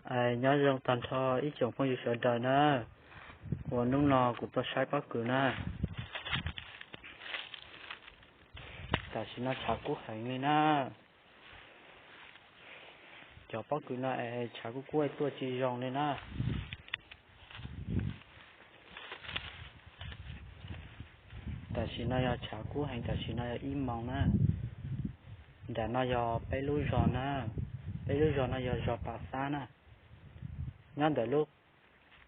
Nyob zoo tag nrho ib tsoom phooj ywg sawv daws na, uas hnub no kuv tuaj saib pob kws na. Tam sim no tshav kub heev li na. Cov pob kws no es tshav kub kub tuaj tsis zoo li na. Tam sim no yog tshav kub heev, tam sim no yog ib moos na. Nram no yog peb lub zos na, peb lub zos no yog zos Pas Xab na. Nyob ntawm lub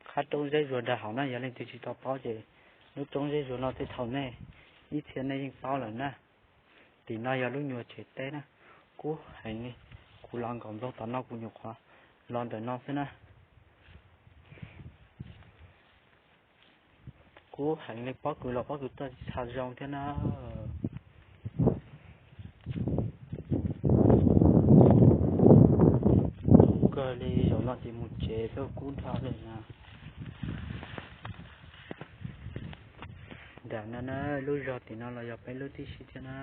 qab roob Zeb Zuag dag hauv na, yog leej twg tsis tau paub ces lub roob Zeb Zuag no tej thaum nej ib txhia nej yeej paub lawm na. Tim no yog lub nyuag tsev teb na, kub heev li. Kuv los nkaum nploog tom no kuv nyuam qhuav los ntawm no xwb na. Kub heev li, pob kws los pob kws tuaj tsis tshua zoo thiab na. Kub kawg li, zaum no ces mus tsev tuaj kub dhau li na. Nram no na, lub zos tim no los yog peb lub tib si thiab na.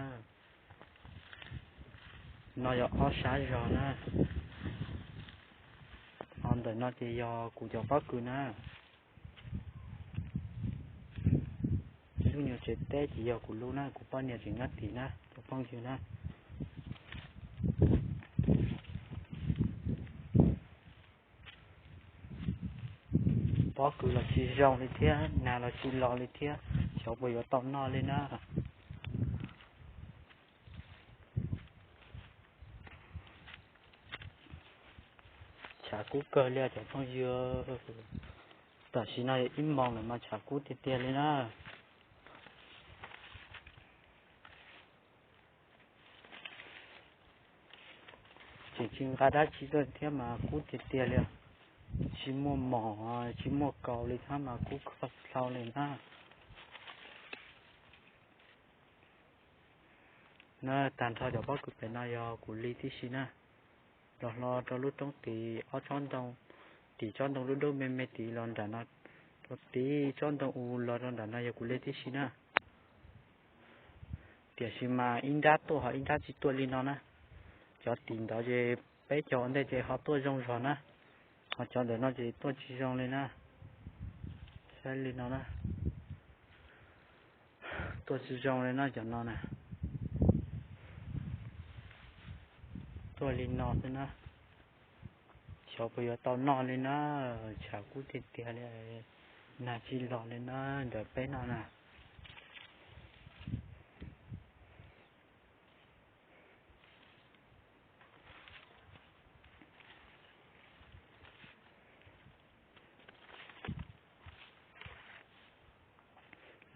No yog ob sab zos na. Ho ntawm no ces yog kuv cov pob kws na. Lub nyuag tsev teb ces yog kuv lub na, kuv poj niam tseem nyob tim na cov phooj ywg na. Pob kws los tsis zoo li thiab, nag los tsis los li thiab, xyov puas yuav tau noj li na. Tshav kub kawg li cov phooj ywg. Tam sim no yog ib moos lawm mas tshav kub tiag tiag li na. Tseem tsis nqa dab tsi tuaj thiab mas kub tiag tiag li. Tsis muaj mom tsis muaj kaus li thiab mas kub kawg dhau li na. Na, tag nrho cov pob kws pem no yog kuv li tib si na. Los hlo rau lub roob tid ob tsob ntoo, tim tsob ntoo dub dub me me tid los nram no, rau tid tsob ntoo u los rau nram no yog kuv li tib si na. Tiam sis mas ib nrab tuaj ho ib nrab tsis tuaj li no na. Cov tim ntawd ces peb cov ua ntej ces ho tuaj zoo zog na, ho cov ntawm no ces tuaj tsis zoo li na. Saib li no na, tuaj tsis zoo li no, cov no na, tuaj li no xwb na. Xyov puas yuav tau noj li na, tshav kub tiag tiag li, nag tsis los li na, ntawm peb no na.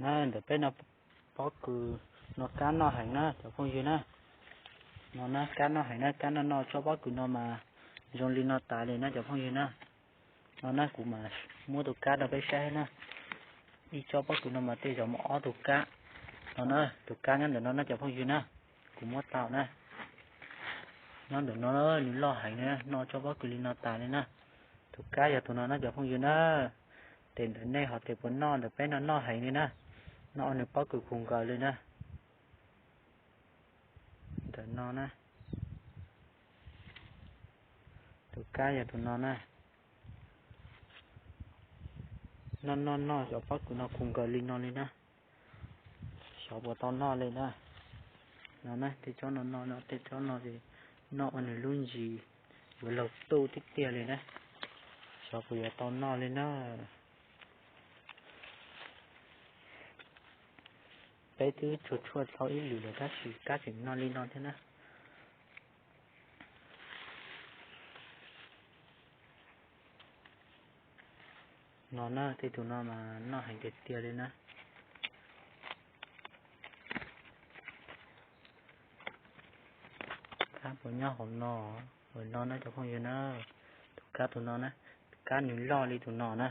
Na, ntawm peb no pob kws no kab noj heev na cov phooj ywg na. No na, kab noj heev na, kab noj noj tsob pob kws no mas zoo li no tas li na cov phooj ywg na. No na, kuv mas muab tus kab rau peb saib na. Ib tsob pob kws no mas tej zaum muaj ob tug kab. No na, tus kab nyob ntawm no na cov phooj ywg na, kuv muab tau na. Nyob ntawm no nws loj heev na, noj tsob pob kws li no tas li na. Tus kab yog tus no na cov phooj ywg na. Tes ntawm nej ho tes puas noj, ntawm peb no noj heev li na. Noj ua nws pob kws khuv nkaws li na. Ntawm no na, tus kab yog tus no na. Noj noj noj cov pob kws no khuv nkaws li no li na. Xyov puas tau noj li na. No na, tej tsob no no, tej tsob no ces noj ua nws lub ntsis yuav laug tuj tiag tiag li na. Xyov puas yuav tau noj li na. Peb twb tshuaj tshuaj tau ib lwm lawm tab sis kab tseem noj li no thiab na. No na, tej tus no mas noj heev tiag tiag li na. Kab puas nyob hauv no? Hauv no na cov phooj ywg na. Tus kab tus no na, tus kab nws loj li tus no na.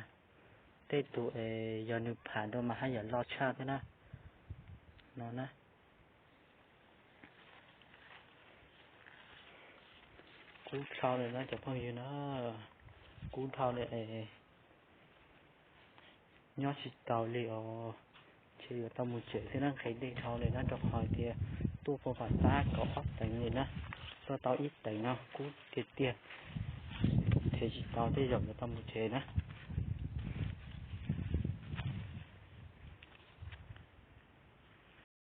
Tej tus es yog nws pham rau mas haj yam loj tshaj thiab na. No na. Kub dhau li na cov phooj ywg na. Kub dhau li es nyob tsis taus li os. Ntshe yuav tau mus tsev xwb na, nqhis dej dhau li na, rau qhov tias tuaj puag Pas Xab kaum ob teev li na, tuaj tau ib teev no kub tiag tiag. Ces tsis tau, tej zaum yuav tau mus tsev na.